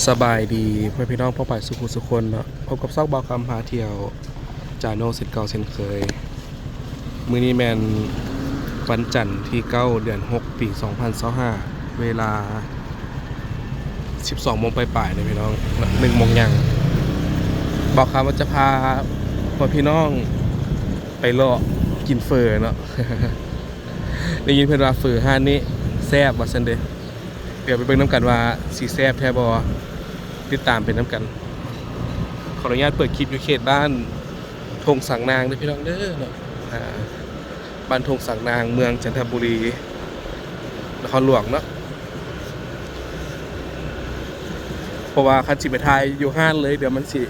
ສະບາຍດີພໍ່ແມ່ພີ່ນ້ອງປ້ອງປາຍສູ່ຜູ້ສູ່ຄົນເນາະ, ພົບກັບຊ່ອງບ່າວຄຳພາທ່ຽວ ຈາໂນເຊັ່ນເກົ່າເຊັ່ນເຄີຍ. ມື້ນີ້ແມ່ນວັນຈັນທີເກົ້າ ເດືອນຫົກ ປີສອງພັນຊາວຫ້າ ເວລາສິບສອງໂມງປາຍໆເນາະພີ່ນ້ອງ, ໜຶ່ງໂມງຫຍັງ. ບ່າວຄຳວ່າຈະພາພໍ່ແມ່ພີ່ນ້ອງໄປເລາະກິນເຝີເນາະ. ໄດ້ຍິນເພິ່ນວ່າເຝີຮ້ານນີ້ແຊບວ່າຊັ້ນເດ. ດຽວໄປເບິ່ງນຳກັນວ່າຊິແຊບແທ້ບໍ່, ຕິດຕາມໄປນຳກັນ. ຂໍອະນຸຍາດເປີດຄລິບຢູ່ເຂດບ້ານທົ່ງສາງນາງເດີພີ່ນ້ອງເດີເນາະ, ອ່າ ບ້ານທົ່ງສາງນາງ ເມືອງຈັນທະບູລີ ນະຄອນຫຼວງເນາະ. ເພາະວ່າຄັນຊິໄປຖ່າຍຢູ່ຮ້ານເລີຍ ດຽວມັນຊິ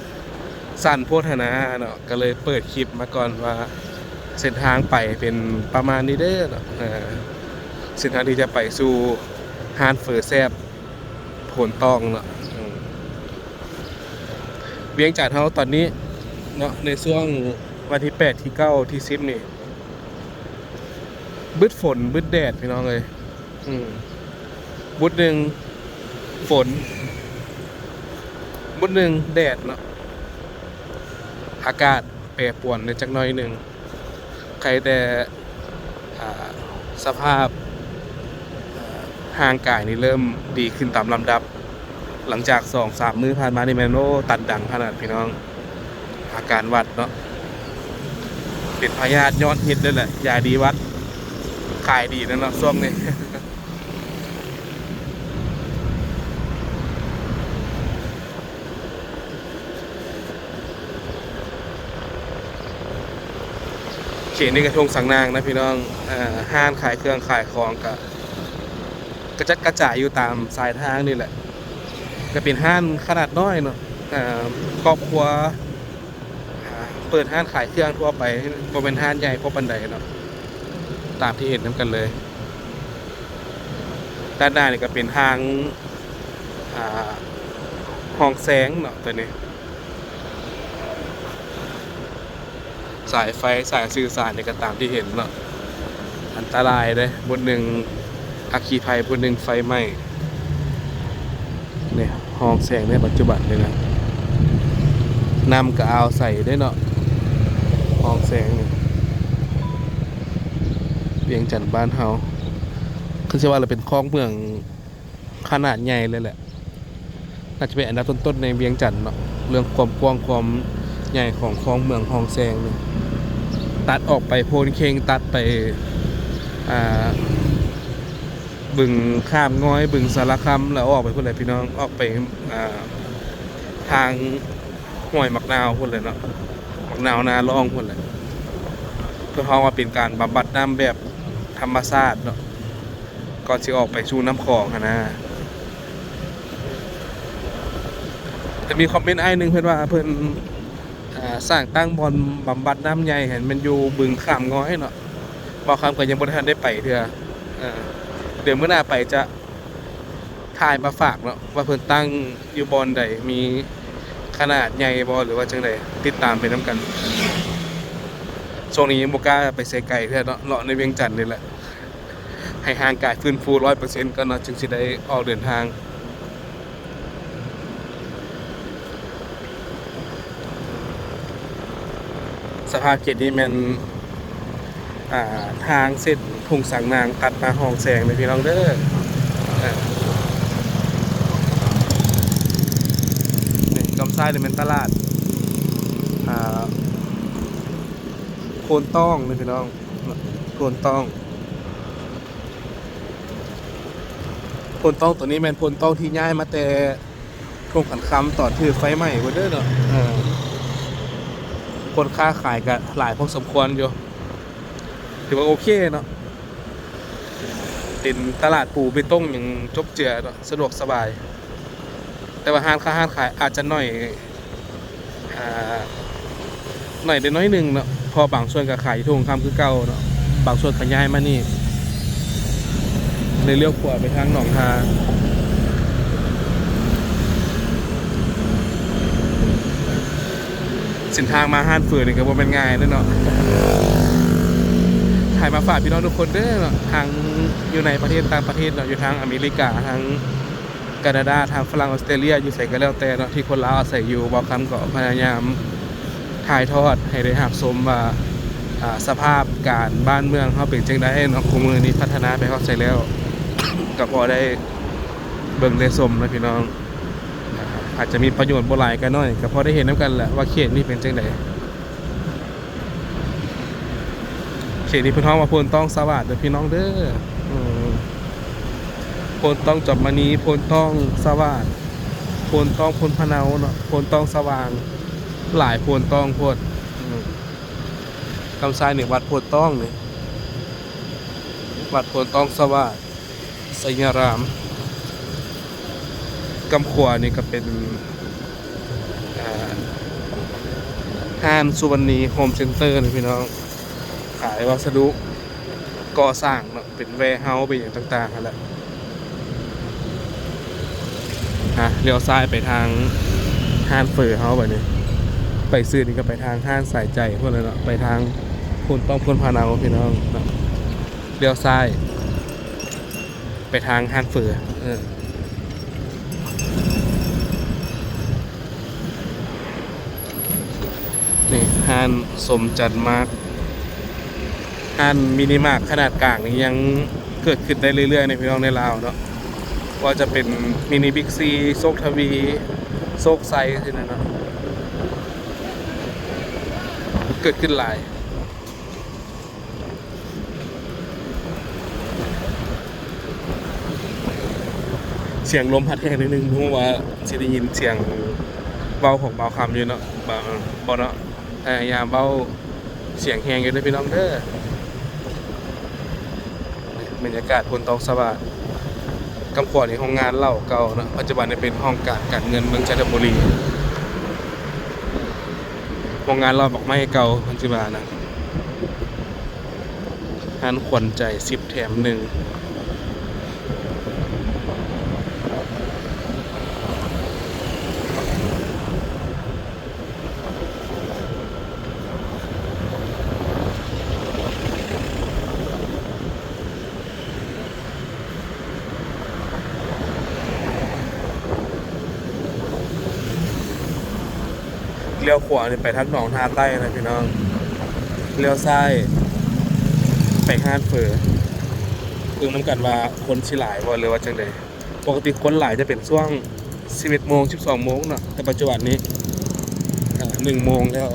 ສັ້ນໂພດຫັ້ນນາເນາະ, ກໍເລີຍເປີດຄລິບມາກ່ອນວ່າເສັ້ນທາງໄປເປັນປະມານນີ້ເດີເນາະ. ເອີ ເສັ້ນທາງທີ່ຈະໄປສູ່ຮ້ານເຝີແຊບໂພນຕ້ອງເນາະ. ອືມ ວຽງຈັນເຮົາຕອນນີ້ເນາະ ໃນຊ່ວງວັນທີແປດ ທີເກົ້າ ທີສິບນີ້ ບຶດຝົນບຶດແດດພີ່ນ້ອງເອີຍ. ອືມ ບຸດໜຶ່ງຝົນ ບຸດໜຶ່ງແດດເນາະ, ອາກາດແປປວນໄດ້ຈັກໜ້ອຍໜຶ່ງ. ໃຄແຕ່ ອ່າ ສະພາບ ເອີ ຮ່າງກາຍນີ້ເລີ່ມດີຂຶ້ນຕາມລຳດັບ. ຫຼັງຈາກສອງສາມມື້ຜ່ານມານີ້ແມ່ນ ໂອ້ ຕັນດັງຂະໜາດພີ່ນ້ອງ, ອາການຫວັດເນາະ ເປັນພະຍາດຍອດຮິດເລີຍແຫຼະ. ຢາດີຫວັດຂາຍດີແລ້ວເນາະຊ່ວງນີ້. ເຂດນີ້ກະທົ່ງສາງນາງນະພີ່ນ້ອງ, ເອີ ຮ້ານຂາຍເຄື່ອງຂາຍຂອງກະ ກະຈັດກະຈາຍຢູ່ຕາມຊາຍທາງນີ້ແຫຼະ. ກະເປັນຮ້ານຂະໜາດນ້ອຍເນາະ, ເອີ ຄອບຄົວ ເປີດຮ້ານຂາຍເຄື່ອງທົ່ວໄປ, ບໍ່ແມ່ນຮ້ານໃຫຍ່ພໍປານໃດເນາະ, ຕາມທີ່ເຫັນນຳກັນເລີຍ. ດ້ານໜ້ານີ້ກະເປັນທາງ ອ່າ ຮ່ອງແຊງເນາະ ໂຕນີ້. ສາຍໄຟສາຍສື່ສານນີ້ກະຕາມທີ່ເຫັນເນາະ, ອັນຕະລາຍເດ້. ບຸດໜຶ່ງອັກຄີໄພ, ບຸດໜຶ່ງໄຟໄໝ້. ນີ້ຮ່ອງແຊງໃນປັດຈຸບັນນີ້ນະ, ນ້ຳກະອາວໃສເດ້ເນາະ ຮ່ອງແຊງນີ້. ວຽງຈັນບ້ານເຮົາ ຄືຊິວ່າລະເປັນຄອງເມືອງ ຂະໜາດໃຫຍ່ເລີຍແຫຼະ, ໜ້າຈະເປັນອັນດັບຕົ້ນໆໃນວຽງຈັນເນາະ ເລື່ອງຄວາມກວ້າງຄວາມໃຫຍ່ຂອງຄອງເມືອງຮ່ອງແຊງນີ້. ຕັດອອກໄປໂພນເຄັງ, ຕັດໄປ ອ່າ ບຶງຂ້າມງອຍ, ບຶງສາລະຄຳ ແລ້ວອອກໄປພຸ້ນແຫຼະພີ່ນ້ອງ, ອອກໄປ ອ່າ ທາງຫ້ວຍໝາກນາວພຸ້ນແຫຼະເນາະ, ໝາກນາວນາລ່ອງພຸ້ນແຫຼະ. ເພິ່ນເວົ້າວ່າເປັນການບຳບັດນ້ຳແບບທຳມະຊາດເນາະ ກ່ອນຊິອອກໄປສູ່ນ້ຳຂອງຫັ້ນນະ. ແຕ່ມີຄອມເມັນອ້າຍໜຶ່ງເພິ່ນວ່າເພິ່ນ ອ່າ ສ້າງຕັ້ງບ່ອນບຳບັດນ້ຳໃຫຍ່ຫັ້ນແມ່ນຢູ່ບຶງຂ້າມງອຍເນາະ, ບ່າວຄຳກະຍັງບໍ່ທັນໄດ້ໄປເທື່ອ. ເອີ ດຽວມື້ໜ້າໄປຈະຖ່າຍມາຝາກເນາະ ວ່າເພິ່ນຕັ້ງຢູ່ບ່ອນໃດ ມີຂະໜາດໃຫຍ່ບໍ່ ຫຼືວ່າຈັ່ງໃດ, ຕິດຕາມໄປນຳກັນ. ຊ່ວງນີ້ຍັງບໍ່ກ້າໄປໃສໄກເທື່ອເນາະ, ເລາະໃນວຽງຈັນນີ້ແຫຼະ. ໃຫ້ຮ່າງກາຍຟື້ນຟູຮ້ອຍເປີເຊັນກ່ອນເນາະ ຈຶ່ງຊິໄດ້ອອກເດີນທາງ. ສະພາບເຂດນີ້ແມ່ນ ອ່າ ທາງເສັ້ນທົ່ງສາງນາງຕັດມາຮ່ອງແຊງເດີພີ່ນ້ອງເດີ. ນີ້ ກ້ຳຊ້າຍນີ້ແມ່ນຕະຫຼາດ ອ່າ ໂພນຕ້ອງເດີພີ່ນ້ອງ. ໂພນຕ້ອງ ໂພນຕ້ອງໂຕນີ້ແມ່ນໂພນຕ້ອງທີ່ຍ້າຍມາແຕ່ທົ່ງຂັນຄຳຕອນຖືກໄຟໄໝ້ພຸ້ນເດີເນາະ. ເອີ ຄົນຄ້າຂາຍກະຫຼາຍພໍສົມຄວນຢູ່, ຖືວ່າໂອເຄເນາະ, ເປັນຕະຫຼາດປູເບຕົງຫຍັງຈົບເຈືອເນາະ, ສະດວກສະບາຍ. ແຕ່ວ່າຮ້ານຄ້າຮ້ານຂາຍອາດຈະໜ້ອຍ ອ່າ ໜ້ອຍໄດ້ໜ້ອຍໜຶ່ງເນາະ, ເພາະບາງສ່ວນກະຂາຍຢູ່ທົ່ງຄຳຄືເກົ່າເນາະ, ບາງສ່ວນກະຍ້າຍມານີ້ ເລີຍລ້ຽວຂວາໄປທາງໜອງທາ. ເສັ້ນທາງມາຮ້ານເຝີນີ້ກະບໍ່ແມ່ນງ່າຍເດ້ເນາະ, ຖ່າຍມາຝາກພີ່ນ້ອງທຸກຄົນເດີເນາະ, ທັງຢູ່ໃນປະເທດຕ່າງປະເທດເນາະ, ຢູ່ທາງອາເມລິກາ ທາງ ເ ການາດາ, ທາງຝຣັ່ງ, ອອສເຕຣເລຍ, ຢູ່ໃສກໍແລ້ວແຕ່ເນາະ ທີ່ຄົນລາວອາໄສຢູ່, ບ່າວຄຳກໍພະຍາຍາມຖ່າຍທອດໃຫ້ໄດ້ຮັບຊົມວ່າ ອ່າ ສະພາບການບ້ານເມືອງເຮົາເປັນຈັ່ງໃດເນາະ, ຄູ່ມື້ນີ້ພັດທະນາໄປຮອດໃສແລ້ວ ກໍພໍໄດ້ເບິ່ງໄດ້ຊົມເນາະພີ່ນ້ອງ. ອາດຈະມີປະໂຫຍດບໍ່ຫຼາຍກໍໜ້ອຍ ກໍພໍໄດ້ເຫັນນຳກັນແຫຼະວ່າເຂດນີ້ເປັນຈັ່ງໃດ. ເຂດນີ້ເພິ່ນຮ້ອງວ່າໂພນຕ້ອງສະຫວາດເດີພີ່ນ້ອງເດີ. ເອີ ໂພນຕ້ອງຈອມມະນີ, ໂພນຕ້ອງສະຫວາດ, ໂພນຕ້ອງ, ໂພນພະເນົາເນາະ, ໂພນຕ້ອງສະຫວ່າງ, ຫຼາຍໂພນຕ້ອງໂພດ. ເອີ ກຳຊາຍນີ້ວັດໂພນຕ້ອງນີ້, ວັດໂພນຕ້ອງສະຫວາດ ໄຊຍະລາມ. ກຳຂວານີ້ກໍເປັນ ອ່າ ຮ້ານສຸວັນນີໂຮມເຊັນເຕີນະພີ່ນ້ອງ, ຂາຍວັດສະດຸກໍ່ສ້າງເນາະ, ເປັນແວເຮົາ ເປັນຫຍັງຕ່າງໆຫັ້ນແຫຼະ. ອ່ະ ລ້ຽວຊ້າຍໄປທາງຮ້ານເຝີເຮົາບັດນີ້, ໄປຊື່ນີ້ກໍໄປທາງຮ້ານສາຍໃຈພຸ້ນແຫຼະເນາະ, ໄປທາງໂພນຕ້ອງ, ໂພນພະເນົາພີ່ນ້ອງເນາະ. ລ້ຽວຊ້າຍໄປທາງຮ້ານເຝີ. ເອີ ນີ້ຮ້ານສົມຈັນມາກ, ຮ້ານມິນິມາດຂະໜາດກາງນີ້ຍັງເກີດຂຶ້ນໄດ້ເລື້ອຍໆ ໃນພີ່ນ້ອງໃນລາວເນາະ, ວ່າຈະເປັນມິນິບິກຊີ, ໂຊກທະວີ, ໂຊກໄຊ ຈັ່ງຊີ້ນະເນາະ, ເກີດຂຶ້ນຫຼາຍ. ສຽງລົມພັດແຮງໜ້ອຍໜຶ່ງ, ບໍ່ຮູ້ວ່າຊິໄດ້ຍິນສຽງເວົ້າຂອງບ່າວຄຳຢູ່ເນາະ, ບໍ່ ບໍ່ເນາະ, ພະຍາຍາມເວົ້າສຽງແຮງຢູ່ເດີພີ່ນ້ອງເດີ. ບັນຍາກາດໂພນຕ້ອງສະຫວາດ, ກຳຂວານີ້ໂຮງງານເຫຼົ້າເກົ່າເນາະ, ປັດຈຸບັນນີ້ເປັນຫ້ອງການການເງິນເມືອງໄຊທະບູລີ, ໂຮງງານເຫຼົ້າໝາກໄມ້ເກົ່າ ເພິ່ນຊິວ່ານະ. ຮ້ານຂວັນໃຈສິບແຖມໜຶ່ງ. ລ້ຽວຂວານີ້ໄປທາງໜອງທ່າໃຕ້ນະພີ່ນ້ອງ, ລ້ຽວຊ້າຍໄປຮ້ານເຝີ. ເບິ່ງນຳກັນວ່າຄົນຊິຫຼາຍບໍ່ ຫຼືວ່າຈັ່ງໃດ. ປົກກະຕິຄົນຫຼາຍຈະເປັນຊ່ວງສິບເອັດໂມງ ສິບສອງໂມງເນາະ, ແຕ່ປັດຈຸບັນນີ້ ອ່າ ໜຶ່ງໂມງແລ້ວ.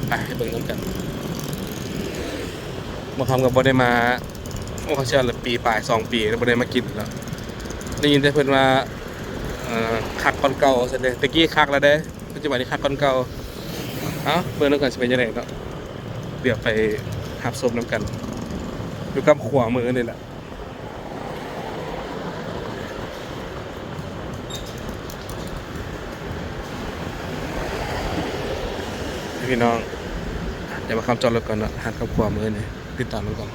ໄປ ໄປເບິ່ງນຳກັນ. ບ່າວຄຳກໍບໍ່ໄດ້ມາ ໂອ້ ເຂົາເຊື່ອລະ ປີປາຍ ສອງປີ ແລ້ວບໍ່ໄດ້ມາກິນເນາະ. ໄດ້ຍິນແຕ່ເພິ່ນວ່າ ເອີ ຄັກກ່ອນເກົ່າຊັ້ນເດ, ແຕ່ກີ້ຄັກແລ້ວເດ້, ປັດຈຸບັນນີ້ຄັກກ່ອນເກົ່າ. ເອົ້າ ເບິ່ງນຳກັນຊິເປັນຈັ່ງໃດເນາະ, ດຽວໄປຮັບຊົມນຳກັນ ຢູ່ກັບຂົວມື້ນີ້ແຫຼະ. ພີ່ນ້ອງ ດຽວມາຄຳຈອດລົດກ່ອນເນາະ, ຮັດຄອບຄົວມື້ນີ້ ຕິດຕາມນຳກັນ.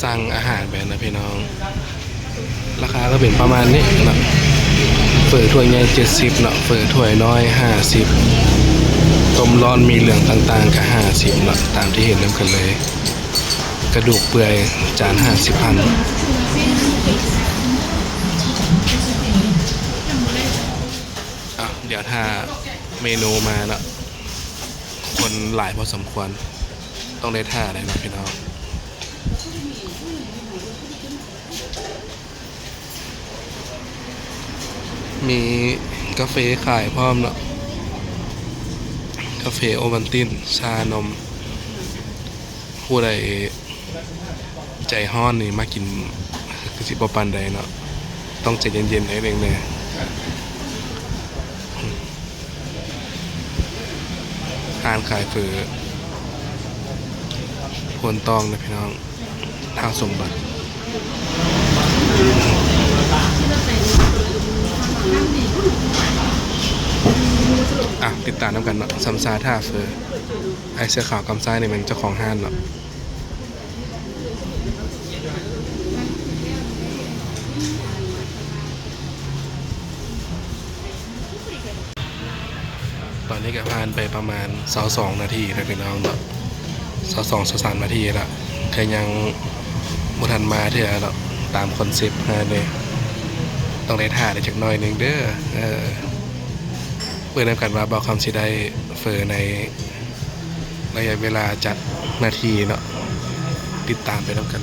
ສັ່ງອາຫານໄປນະພີ່ນ້ອງ, ລາຄາກໍເປັນປະມານນີ້ເນາະ, ເຝີຖ້ວຍໃຫຍ່ເຈັດສິບເນາະ, ເຝີຖ້ວຍນ້ອຍຫ້າສິບ, ຕົ້ມຮ້ອນໝີ່ເຫຼືອງຕ່າງໆກໍຫ້າສິບເນາະ, ຕາມທີ່ເຫັນນຳກັນເລີຍ. ກະດູກເປື່ອຍ ຈານຫ້າສິບພັນ. ອ່ະ ດຽວຖ້າເມນູມາເນາະ, ຄົນຫຼາຍພໍສົມຄວນ, ຕ້ອງໄດ້ຖ້າໄດ້ເນາະພີ່ນ້ອງ. ມີກາເຟຂາຍພ້ອມເນາະ, ກາເຟໂອວັນຕິນ, ຊານົມ. ຜູ້ໃດໃຈຮ້ອນນີ້ມາກິນຄືຊິບໍ່ປານໃດເນາະ, ຕ້ອງໃຈເຢັນໆ ໜ້ອຍໜຶ່ງເດີ. ຮ້ານຂາຍເຝີໂພນຕ້ອງນະພີ່ນ້ອງ. ທ້າວສົມບັດ. ອ່ະ ຕິດຕາມນຳກັນເນາະ, ຊຳຊາທ່າເຝີ. ອ້າຍເສື້ອຂາວກຳຊ້າຍນີ້ແມ່ນເຈົ້າຂອງຮ້ານເນາະ. ເ ຕອນນີ້ກໍຜ່ານໄປປະມານຊາວສອງນາທີແລ້ວພີ່ນ້ອງເນາະ, ຊາວສອງ ຊາວສາມນາທີລະ ກໍຍັງບໍ່ທັນມາເທື່ອເນາະ. ຕາມຄອນເຊັບເຮົານີ້ ຕ້ອງໄດ້ຖ້າໄດ້ຈັກໜ້ອຍໜຶ່ງເດີ. ເອີ ເບິ່ງນຳກັນວ່າບ່າວຄຳຊິໄດ້ເຝີໃນໄລຍະເວລາຈັກນາທີເນາະ, ຕິດຕາມໄປນຳກັນ.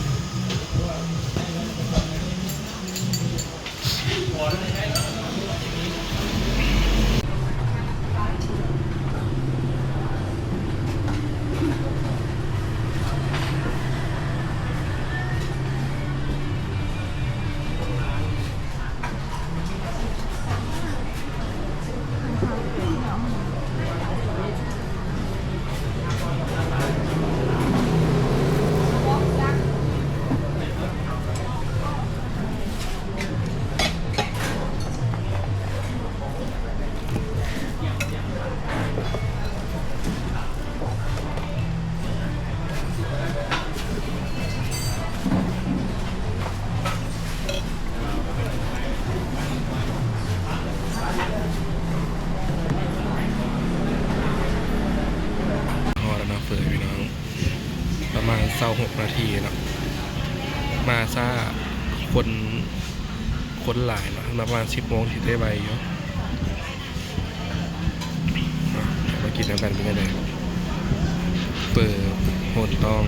ຮອດແລ້ວເນາະ ເຝີພີ່ນ້ອງ. ປະມານຊາວຫົກນາທີເນາະ, ມາຊ້າ ຄົນ ຄົນຫຼາຍເນາະ, ປະມານສິບໂມງທີ່ໄດ້ໄວຢູ່. ມາກິນນຳກັນເປັນຈັ່ງໃດ ເຝີໂຮນຕ້ອງ.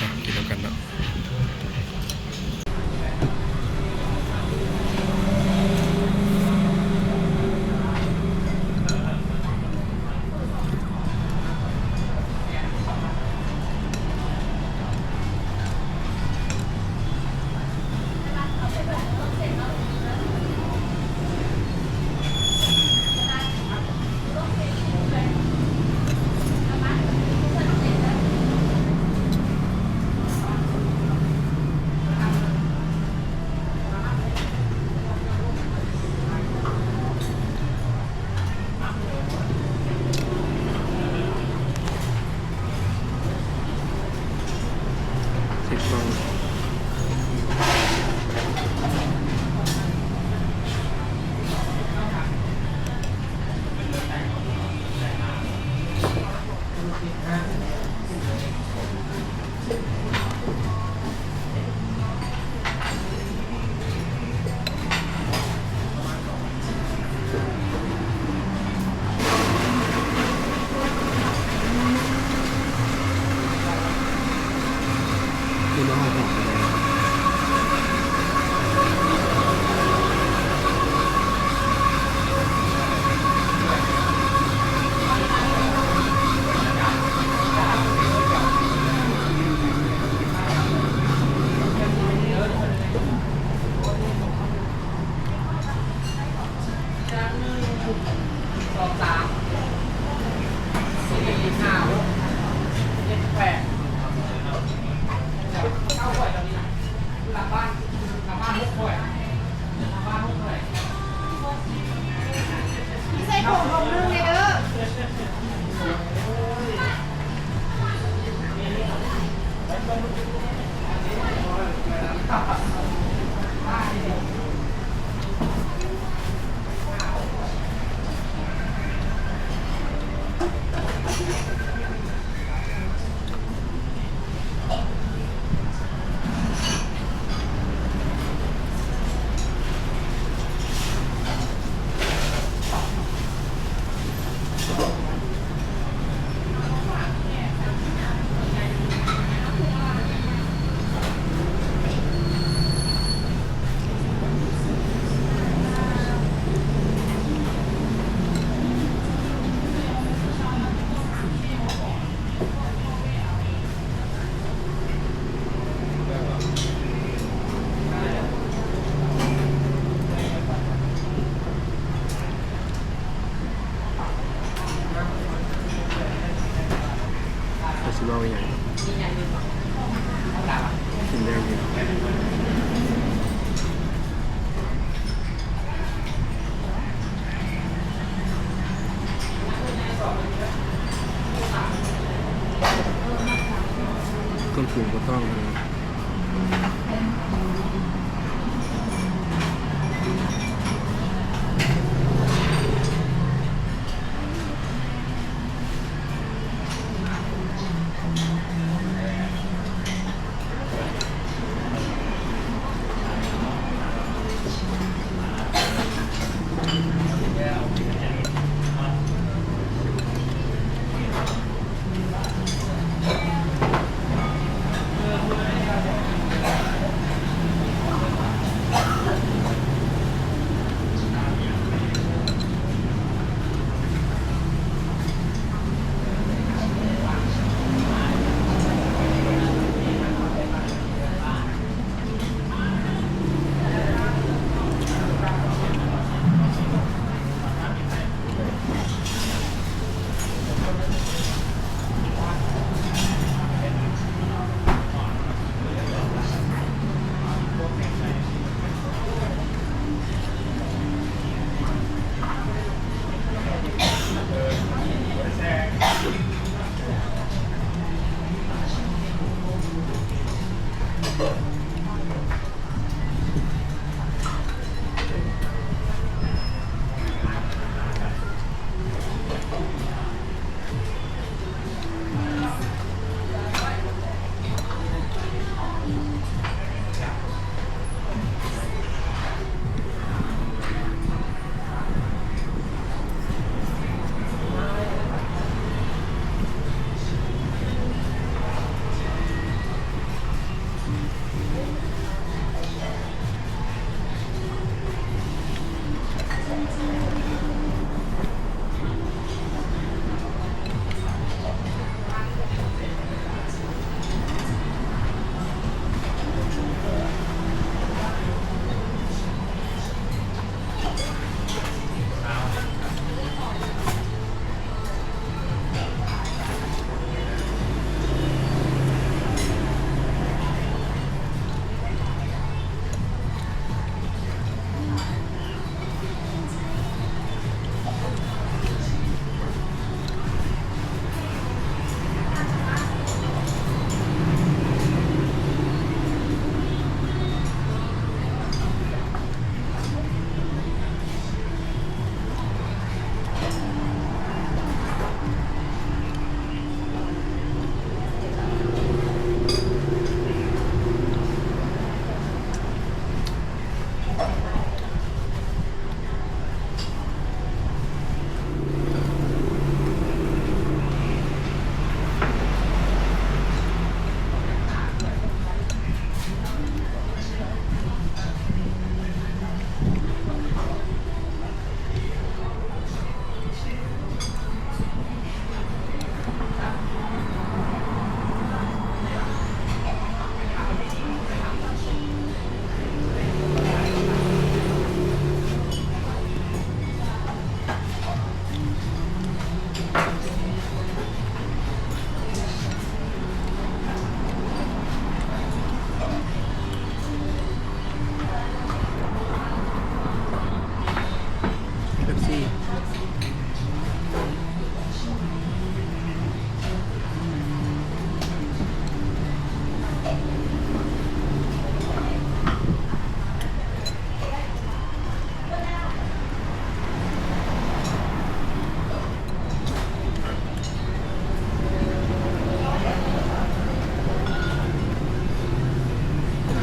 ມາກິນນຳກັນເນາະ. ເຂົາຊິເວົ້າອີ່ຫຍັງ? ກິນໄດ້ຢູ່. ເຄື່ອງປຸງບໍ່ຕ້ອງ.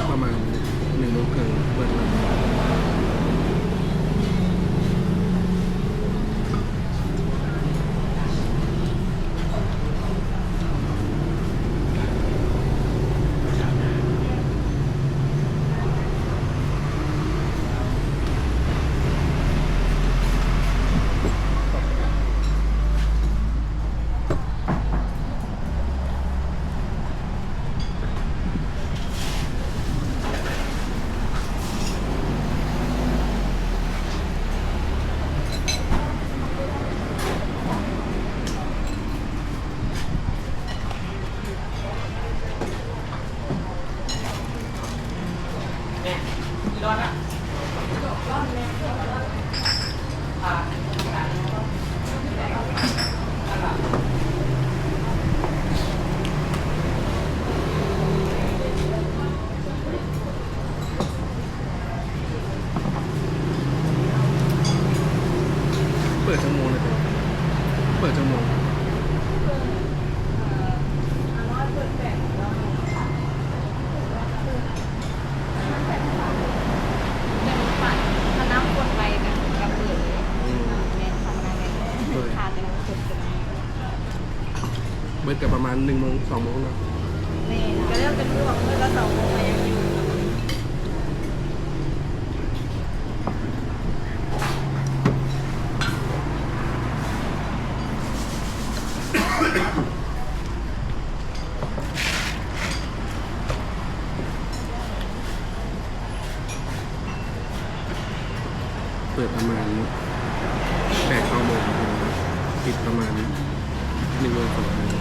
ປະມານໜຶ່ງໂມງເຄິ່ງເປີດແລ້ວ. ເປີດຈັກໂມງນະ? ເປີດຈັກໂມງ? ເອີ ຫ້າຮ້ອຍ ເປີດແປດໂມງ. ມັນແບບ ເປັນໄຟ ຖ້ານ້ຳກົດໄວກໍ ກໍເປີດເລີຍ. ອືມ ແມ່ນ ທຳງານໄວ ໂດຍ ຖ້າແຕ່ນ້ຳກົດກໍໄດ້. ເບິດກໍປະມານໜຶ່ງໂມງ ສອງໂມງເນາະ. ແມ່ນ ກໍເລີ່ມເປັນຊ່ວງ ເລີກສອງໂມງກໍຍັງຢູ່. ເປີດປະມານແປດເກົ້າໂມງ ປິດປະມານໜຶ່ງໂມງ ສອງໂມງ.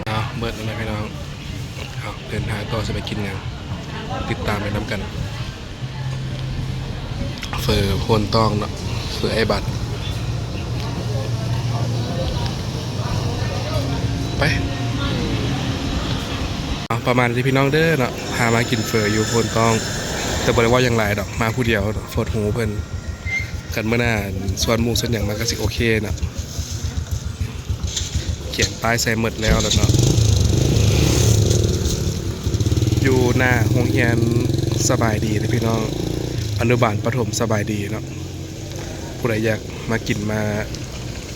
ເອົາ ເບິດແລ້ວນະພີ່ນ້ອງ. ເອົາ ເດີນທາງຕໍ່ ຊິໄປກິນຫຍັງ ຕິດຕາມໄປນຳກັນ. ເຝີໂພນຕ້ອງເນາະ ເຝີອ້າຍບັດ. ໄປ ເອົາ ປະມານນີ້ພີ່ນ້ອງເດີເນາະ ພາມາກິນເຝີຢູ່ໂພນຕ້ອງ ແຕ່ບໍ່ໄດ້ເວົ້າຫຍັງຫຼາຍດອກ ມາຜູ້ດຽວເນາະ ຟົດຫູເພິ່ນ. ຄັນມື້ໜ້າຊວນໝູ່ຊວນຫຍັງມາກໍຊິໂອເຄເນາະ. ຂຽນປ້າຍໃສ່ໝົດແລ້ວລະເນາະ ຢູ່ໜ້າໂຮງຮຽນສະບາຍດີເດີພີ່ນ້ອງ ອະນຸບານປະຖົມສະບາຍດີເນາະ. ຜູ້ໃດຢາກມາກິນມາ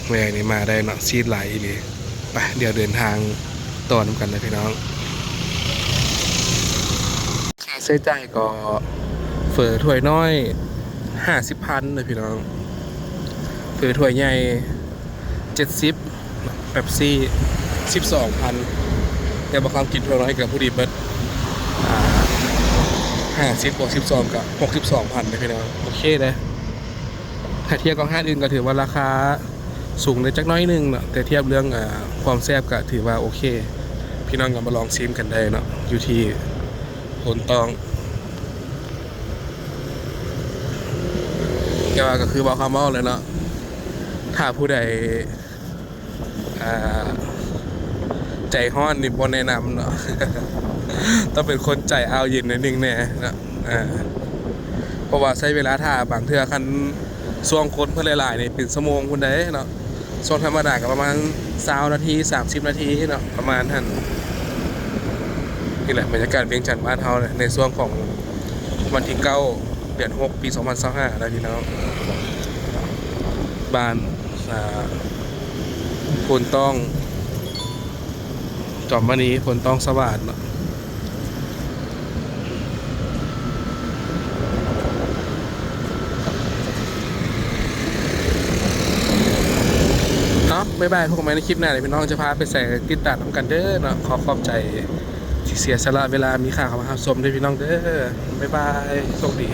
ແວ່ນີ້ມາໄດ້ເນາະ ຊີດຫຼາຍອີ່ຫຼີ. ໄປ ດຽວເດີນທາງຕໍ່ນຳກັນເດີພີ່ນ້ອງ. ຄ່າໃຊ້ຈ່າຍກໍເຝີຖ້ວຍນ້ອຍຫ້າສິບພັນເດີພີ່ນ້ອງ ເຝີຖ້ວຍໃຫຍ່ເຈັດສິບ ເປັບຊີສິບສອງພັນ ແຕ່ບໍ່ຄຳກິນຖ້ວຍນ້ອຍກໍພໍດີເບິດ ອ່າ ຫ້າສິບບວກສິບສອງກໍຫົກສິບສອງພັນເດີພີ່ນ້ອງ. ໂອເຄເດ້ ຖ້າທຽບກັບຮ້ານອື່ນກໍຖືວ່າລາຄາສູງໄດ້ຈັກໜ້ອຍໜຶ່ງເນາະ ແຕ່ທຽບເລື່ອງ ອ່າ ຄວາມແຊບກໍຖືວ່າໂອເຄ. ພີ່ນ້ອງກໍມາລອງຊີມກັນໄດ້ເນາະ ຢູ່ທີ່ໂພນຕ້ອງ. ແຕ່ວ່າກໍຄືເວົ້າຄຳເວົ້າແຫຼະເນາະ ຖ້າຜູ້ໃດ ອ່າ ໃຈຮ້ອນນີ້ບໍ່ແນະນຳເນາະ ຕ້ອງເປັນຄົນໃຈອ້າວເຢັນໜ້ອຍໜຶ່ງແດ່ເນາະ ເອີ ເພາະວ່າໃຊ້ເວລາຖ້າບາງເທື່ອ ຄັນຊ່ວງຄົນເພິ່ນຫຼາຍໆນີ້ເປັນຊົ່ວໂມງພຸ້ນໃດເນາະ. ຊ່ວງທຳມະດາກໍປະມານຊາວນາທີ ສາມສິບນາທີເນາະ ປະມານຫັ້ນ. ນີ້ແຫຼະບັນຍາກາດວຽງຈັນບ້ານເຮົາໃນຊ່ວງຂອງວັນທີເກົ້າ ເດືອນຫົກ ປີສອງພັນຊາວຫ້າ ນະພີ່ນ້ອງ. ບ້ານ ອ່າ ໂພນຕ້ອງ ຈອມມະນີ ໂພນຕ້ອງສະຫວາດເນາະ. ເນາະ ບາຍບາຍ ພົບກັນໃໝ່ໃນຄລິບໜ້າເດີພີ່ນ້ອງ ຈະພາໄປໃສ ຕິດຕາມນຳກັນເດີເນາະ. ຂໍຂອບໃຈທີ່ເສຍສະຫຼະເວລາມີຄ່າເຂົ້າມາຮັບຊົມເດີພີ່ນ້ອງເດີ. ບາຍບາຍ ໂຊກດີ.